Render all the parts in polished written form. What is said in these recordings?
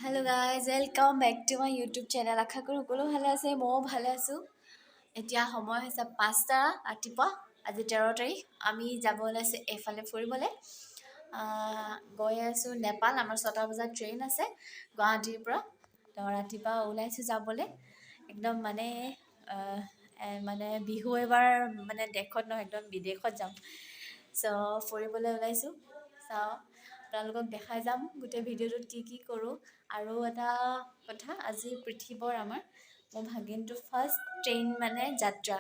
Hello guys, welcome back to my YouTube channel. আশা কৰোঁ সকলো ভালে আছে, ময়ো ভালে আছোঁ। এতিয়া সময় হৈছে 5টা ৰাতিপুৱা। আজি 13 তাৰিখ। আমি যাব ওলাইছোঁ এইফালে ফুৰিবলৈ। গৈ আছোঁ নেপাল। আমাৰ 6টা বজাত ট্ৰেইন আছে গুৱাহাটীৰ পৰা। তো ৰাতিপুৱা ওলাইছোঁ যাবলৈ। একদম মানে মানে বিহু এবাৰ মানে দেশত নহয়, একদম বিদেশত যাম। চ' ফুৰিবলৈ ওলাইছোঁ, চাওঁ, আপোনালোকক দেখাই যাম গোটেই ভিডিঅ'টোত কি কি কৰোঁ। আৰু এটা কথা, আজি পৃথিৱৰ আমাৰ মোৰ ভাগিনটোৰ ফাৰ্ষ্ট ট্ৰেইন মানে যাত্ৰা।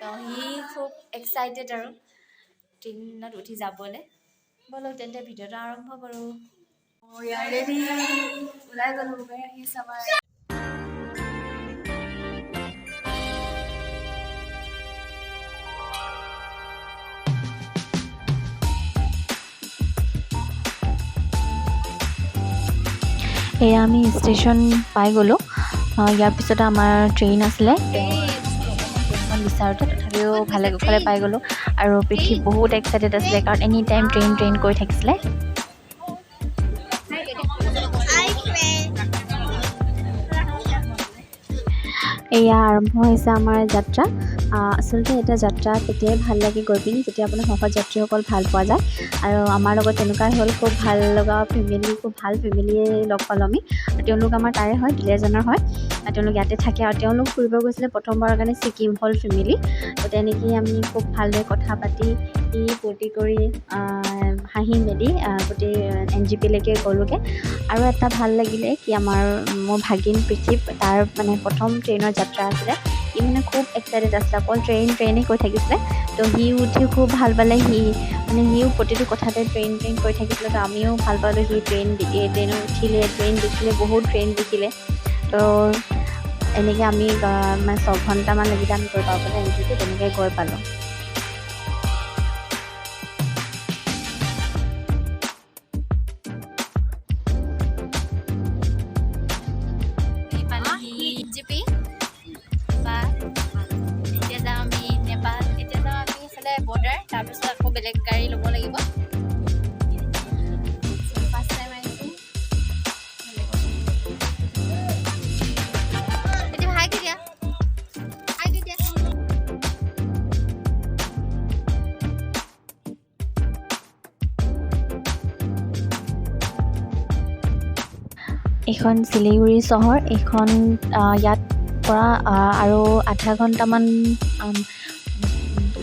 তো সি খুব এক্সাইটেড আৰু ট্ৰেইনত উঠি যাবলৈ। ব'লক তেন্তে ভিডিঅ'টো আৰম্ভ কৰোঁ। ৰেডি, ওলাই গ'লোঁ। উবেৰ আহি আছে আমাৰ। এয়া আমি ষ্টেচন পাই গ'লোঁ। ইয়াৰ পিছতে আমাৰ ট্ৰেইন আছিলে। ট্ৰেইনখন বিচাৰোঁতে তথাপিও ভালে কুশলে পাই গ'লোঁ। আৰু পৃথি বহুত এক্সাইটেড আছিলে, কাৰণ এনি টাইম ট্ৰেইন ট্ৰেইন কৰি থাকিছিলে। Hi friend. এয়া আৰম্ভ হৈছে আমাৰ যাত্ৰা। আচলতে এটা যাত্ৰা তেতিয়াই ভাল লাগে গৈ পিনি, যেতিয়া আপোনাৰ সহযাত্ৰীসকল ভাল পোৱা যায়। আৰু আমাৰ লগত তেনেকুৱাই হ'ল। খুব ভাল লগা ফেমিলি, খুব ভাল ফেমিলিয়ে লগ পালোঁ আমি। আৰু তেওঁলোক আমাৰ তাৰে হয়, দুলীয়াজানৰ হয়। আৰু তেওঁলোক ইয়াতে থাকে আৰু তেওঁলোক ফুৰিব গৈছিলে প্ৰথমবাৰৰ কাৰণে ছিকিম, হ'ল ফেমিলি। তো তেনেকেই আমি খুব ভালদৰে কথা পাতি ফূৰ্তি কৰি হাঁহি মেলি গোটেই এনজেপিলৈকে গ'লোগৈ। আৰু এটা ভাল লাগিলে কি, আমাৰ মোৰ ভাগিন পৃথিৱ, তাৰ মানে প্ৰথম ট্ৰেইনৰ যাত্ৰা আছিলে। সি মানে খুব এক্সাইটেড আছিলে, অকল ট্ৰেইন ট্ৰেইনেই কৈ থাকিছিলে। তো সি উঠি খুব ভাল পালে। সি মানে সিও প্ৰতিটো কথাতে ট্ৰেইন ট্ৰেইন কৰি থাকিছিলে। তো আমিও ভাল পালোঁ। সি ট্ৰেইনত উঠিলে, ট্ৰেইন দেখিলে, বহুত ট্ৰেইন দেখিলে। তো এনেকৈ আমি মানে 6 ঘণ্টামান লাগিলে আমি গৈ পাবলৈ এনজেপি, তেনেকৈ গৈ পালোঁ। পালোহি জিপি বা। এতিয়া যাওঁ আমি নেপাল। এতিয়া যাওঁ আমি এইফালে বৰ্ডাৰ, তাৰপিছত আকৌ বেলেগ গাড়ী ল'ব লাগিব। ফাৰ্ষ্ট টাইম আহিছোঁ। এতিয়া হাই কৰি দিয়া, হাই কৰি দিয়া। এইখন শিলিগুৰি চহৰ। এইখন ইয়াত পৰা আৰু আধা ঘণ্টামান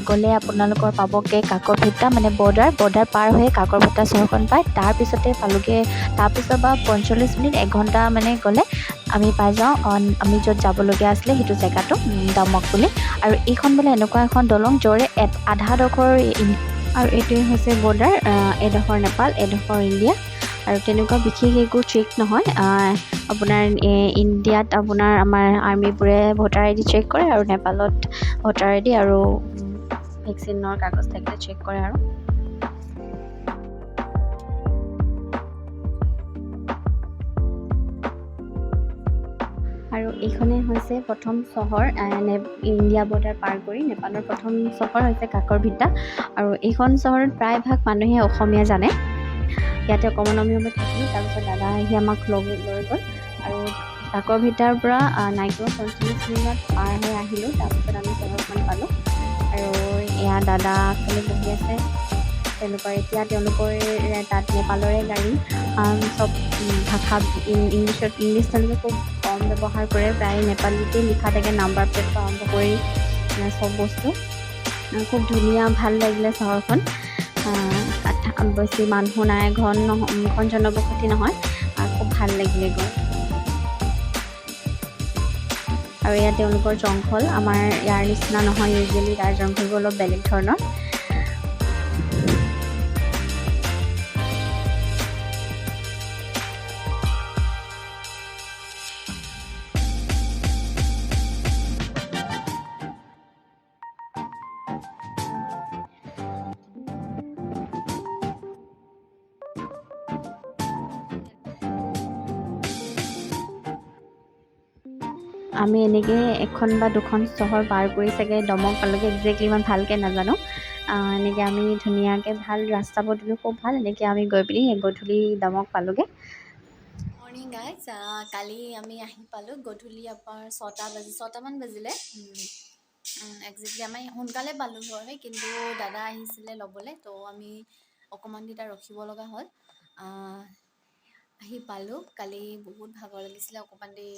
গ'লে আপোনালোকৰ পাবগৈ কাকৰভিটা, মানে বৰ্ডাৰ। বৰ্ডাৰ পাৰ হৈ কাকৰভিটা চহৰখন পায়। তাৰপিছতে পালোগৈ। তাৰপিছত বা 45 মিনিট, এঘণ্টা মানে গ'লে আমি পাই যাওঁ আমি য'ত যাবলগীয়া আছিলে সেইটো জেগাটো, দামক বুলি। আৰু এইখন বোলে এনেকুৱা এখন দলং য'ৰে আধাডোখৰ আৰু এইটোৱে হৈছে বৰ্ডাৰ। এডোখৰ নেপাল, এডোখৰ ইণ্ডিয়া। আৰু তেনেকুৱা বিশেষ একো চেক নহয়। আপোনাৰ ইণ্ডিয়াত আপোনাৰ আমাৰ আৰ্মিবোৰে ভোটাৰ আইডি চেক কৰে আৰু নেপালত ভোটাৰ আইডি আৰু ভেকচিনৰ কাগজ থাকিলে চেক কৰে। আৰু আৰু এইখনেই হৈছে প্ৰথম চহৰ, ইণ্ডিয়া বৰ্ডাৰ পাৰ কৰি নেপালৰ প্ৰথম চহৰ হৈছে কাকৰভিটা। আৰু এইখন চহৰত প্ৰায়ভাগ মানুহে অসমীয়া জানে। ইয়াতে অকণমান আমি সময় থাকিলোঁ। তাৰপিছত দাদা আহি আমাক লগ লৈ গ'ল। আৰু কাকৰভিটাৰ পৰা নাইকমেও 45 মিনিটত পাৰ হৈ আহিলোঁ। তাৰপিছত আমি চহৰখন পালোঁ। আৰু এয়া দাদা আগফালে বহি আছে। তেওঁলোকৰ এতিয়া তেওঁলোকৰ তাত নেপালৰে গাড়ী। চব ভাষা ইংলিছত, ইংলিছ তেওঁলোকে খুব কম ব্যৱহাৰ কৰে। প্ৰায় নেপালীতে লিখা থাকে নাম্বাৰ প্লেটৰ আৰম্ভ কৰি চব বস্তু। খুব ধুনীয়া, ভাল লাগিলে চহৰখন। বেছি মানুহ নাই, ঘন জনবসতি নহয়। খুব ভাল লাগিলে গৈ। আৰু এয়া তেওঁলোকৰ জংঘল। আমাৰ ইয়াৰ নিচিনা নহয় ইউজুৱেলি, তাৰ জংঘলবোৰ অলপ বেলেগ ধৰণৰ। আমি এনেকৈ এখন বা দুখন চহৰ পাৰ কৰি চাগে দমক পালোগৈ। একজেক্টলি ইমান ভালকৈ নাজানো। এনেকৈ আমি ধুনীয়াকৈ, ভাল ৰাস্তা পদূলিও খুব ভাল, এনেকৈ আমি গৈ পিনি গধূলি দমক পালোগৈ। Morning guys. কালি আমি আহি পালোঁ গধূলি আপোনাৰ 6টা বাজি 6টামান বাজিলে একজেক্টলি। আমি সোনকালে পালোঁ হয়, কিন্তু দাদা আহিছিলে ল'বলৈ, তো আমি অকণমান দেৰি তাত ৰখিব লগা হ'ল। আহি পালোঁ কালি, বহুত ভাগৰ লাগিছিলে। অকণমান দেৰি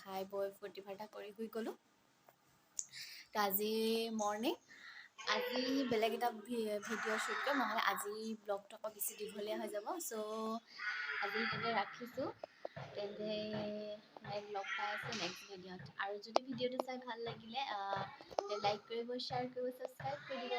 খাই বৈ ফূৰ্তি ফাৰ্তা কৰি শুই গ'লোঁ। তো আজি মৰ্ণিং, আজি বেলেগ এটা ভিডিঅ' শ্বুট কৰিম, নহ'লে আজি ব্লগটো আকৌ বেছি দীঘলীয়া হৈ যাব। চ' আজি তেন্তে ৰাখিছোঁ। তেন্তে নেক্সট লগ পাই আছোঁ নেক্সট ভিডিঅ'ত। আৰু যদি ভিডিঅ'টো চাই ভাল লাগিলে, লাইক কৰিব, শ্বেয়াৰ কৰিব, ছাবস্ক্ৰাইব কৰি দিব।